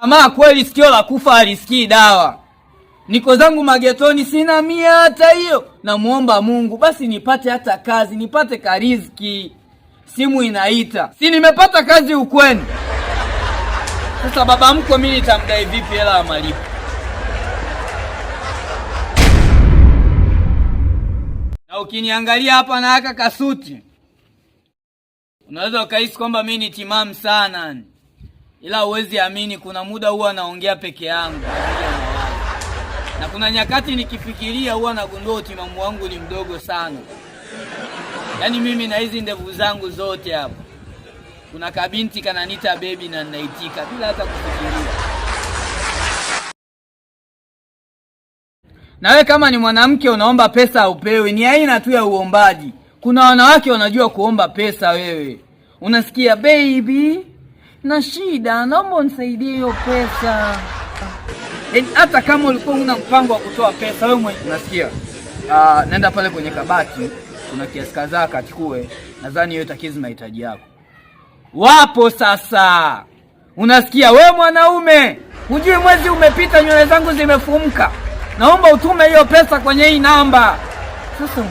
Ama kweli sikio la kufa halisikii dawa. Niko zangu magetoni, sina mia hata hiyo. Namuomba Mungu basi nipate hata kazi, nipate kariziki. Simu inaita, si nimepata kazi ukweni. Sasa baba mkwe mimi nitamdai vipi hela ya malipo? Na ukiniangalia hapa na haka kasuti, unaweza ukahisi kwamba mimi ni timamu sana, ila huwezi amini, kuna muda huwa naongea peke yangu, na kuna nyakati nikifikiria huwa nagundua utimamu wangu ni mdogo sana. Yaani mimi na hizi ndevu zangu zote hapa, kuna kabinti kananita baby na ninaitika bila hata kufikiria. Na we kama ni mwanamke unaomba pesa upewe, ni aina tu ya uombaji. Kuna wanawake wanajua kuomba pesa. Wewe unasikia baby, na shida, naomba unisaidie hiyo pesa. Yaani hata kama ulikuwa una mpango wa kutoa pesa wewe mwenyewe unasikia, nenda pale kwenye kabati, kuna kiasi kadhaa kachukue, nadhani hiyo itakizi mahitaji yako. Wapo sasa, unasikia we mwanaume, hujui mwezi umepita, nywele zangu zimefumka, naomba utume hiyo pesa kwenye hii namba. Sasa